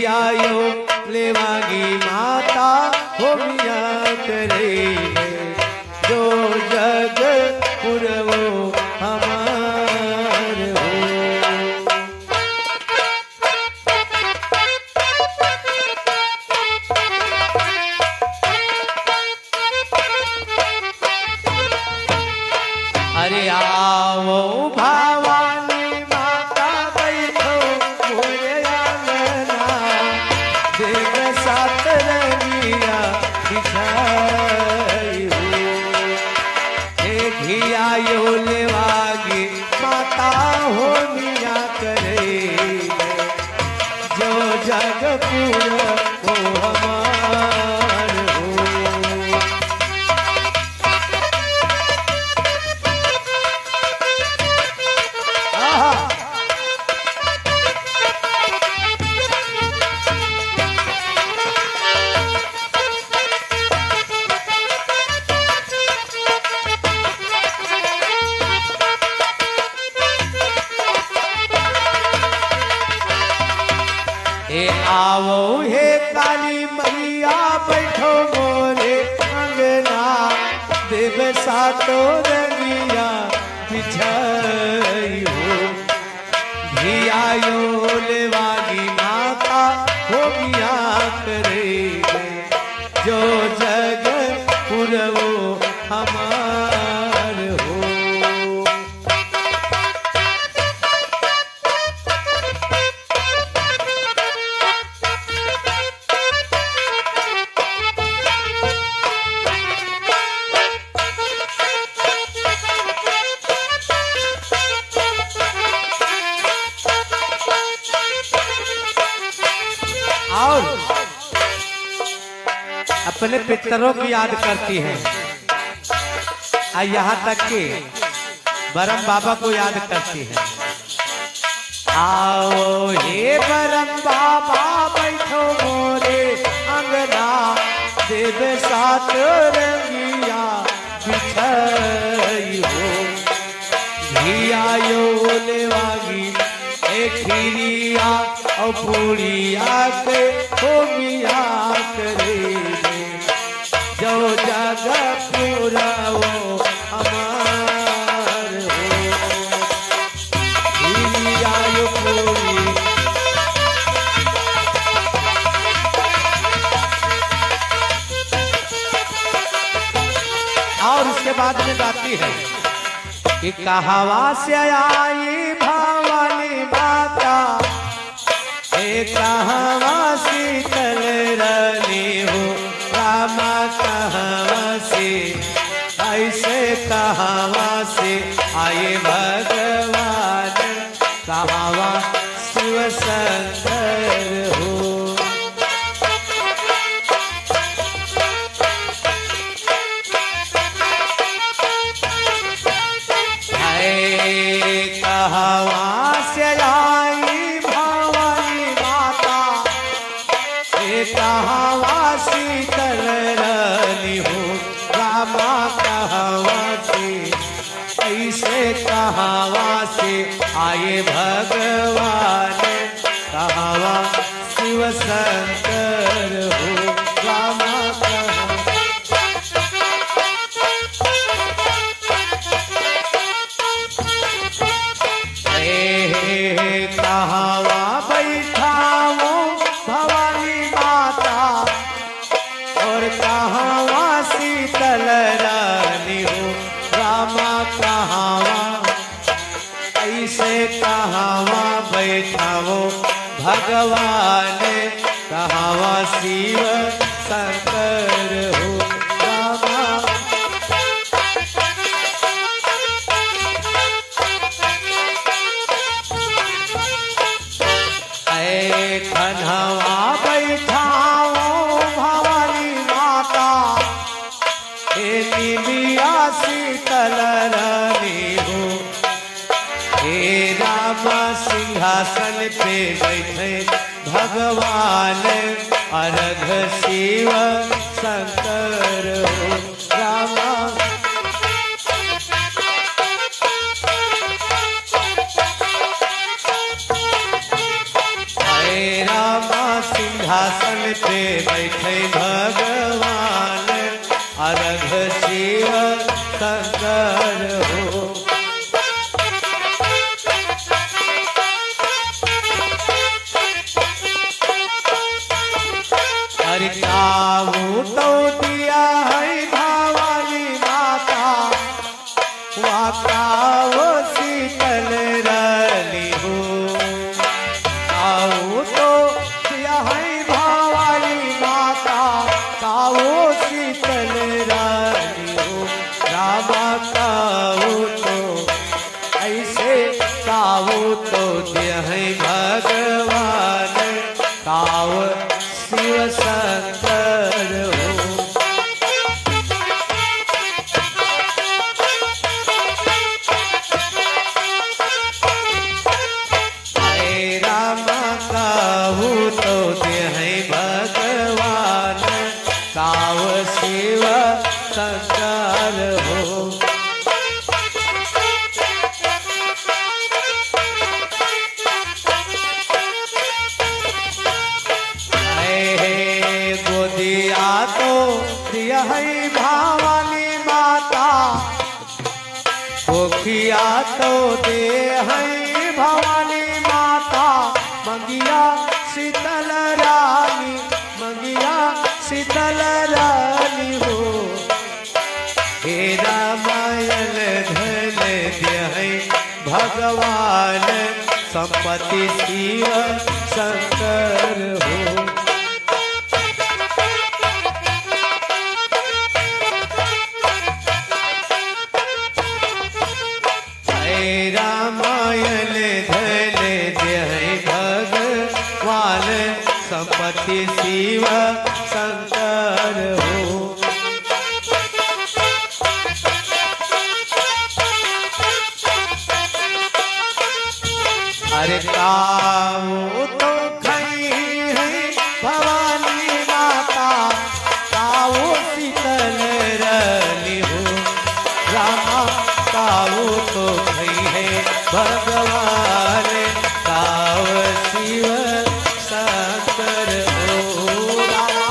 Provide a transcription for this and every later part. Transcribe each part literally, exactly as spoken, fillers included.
आयो लेवागी माता होमिया करे, जो जग पुरवो हमार हो। अरे आवो भवानी माता बैठो मोरे आंगना, देव सात रंगिया बिछाई हो। ए धिया यो लेवागी माता होमिया करे, जो जग पूरा वो हमार हो। आहा। ए आवो हे काली मैया, बैठो मोरे अंगना, देव सातो रंगिया बिछाई हो। धिया यो लेवागी माता होमिया करे, जो जग पुरवो हमार हो। और अपने पितरों की याद करती हैं, और यहाँ तक कि बरम बाबा को याद करती हैं। आओ हे बरम बाबा, बैठो मोरे अंगना, देव सात रंगिया बिछाई हो। धिया यो लेवागी ए खीरिया और पूड़िया के होमिया करे, जो जग पूरा वो हमार हो। खीरिया यो पूड़ी। और उसके बाद में गाती है कि कहवा से आई भवानी माता, ए कहवा शीतल रानी हो, रामा कहवा से, ऐसे कहवा से आए भगवान, कहवा शिव शंकर हो। है कहवा से आई भवानी माता, ए कहवा शीतल रानी हो, रामा कहवा से, ऐसे कहवा से आए भगवान, कहवा शिव शंकर हो, रामा कहवा। ए कहवा बैठावो भवानी माता, और कहवा शीतल रानी हो, रामा कहवा। ऐसे कहवा बैठावो भगवान, कहवा शिव शंकर हो, रामा। ऐ खनवा बैठाओ भवानी माता, ए निमिया शीतल रानी हो। हे राम सिंहासन पे बैठे भगवान, अरघ शिव शंकर हो। रामा हे रामा पे बैठे भगवान, अरघ शिव शंकर हो। अरे ताऊ तो दिया है भवानी माता, वा ताऊ शीतल रानी हो। ताऊ तो दिया है भवानी माता, ताऊ शीतल रानी हो। रामा ताऊ तो ऐसे ताऊ तो दिया है भगवान, ताऊ शिव शंकर हो। हे राम कहू तो देहै भगवान, ताव शिव शंकर हो। हे गोदिया तो देहै भवानी माता, कोखिया तो देहै भवानी माता, मंगिया शीतल रानी, मंगिया शीतल रानी हो। हे रामायण धन देहै भगवान, संपत्ति शिव शंकर हो। हे रामायण धन देहै भगवान, संपत्ति शिव शंकर हो। अरे ताऊ तो खई है भवानी माता, ताऊ शीतल रानी हो। रामा ताऊ तो खई है भगवान, ताऊ शिव शंकर हो। रामा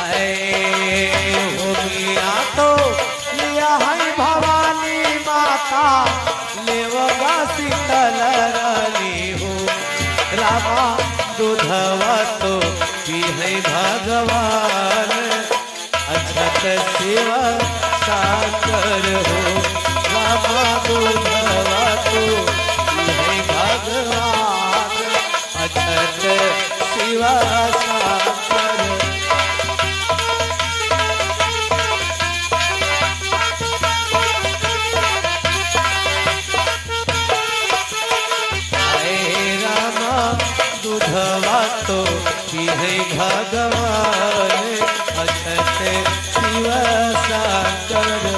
ऐ हो मिया तो लिया है भवानी माता, लेवगा शीतल रानी हो। रामा दूधवा तो पी है भगवान, अछत शिव शंकर हो। रामा दूधवा तो पी है भगवान, अछत शिव शंकर। हे रामा दूधवा तो पी है भगवान, अछत शिव शंकर।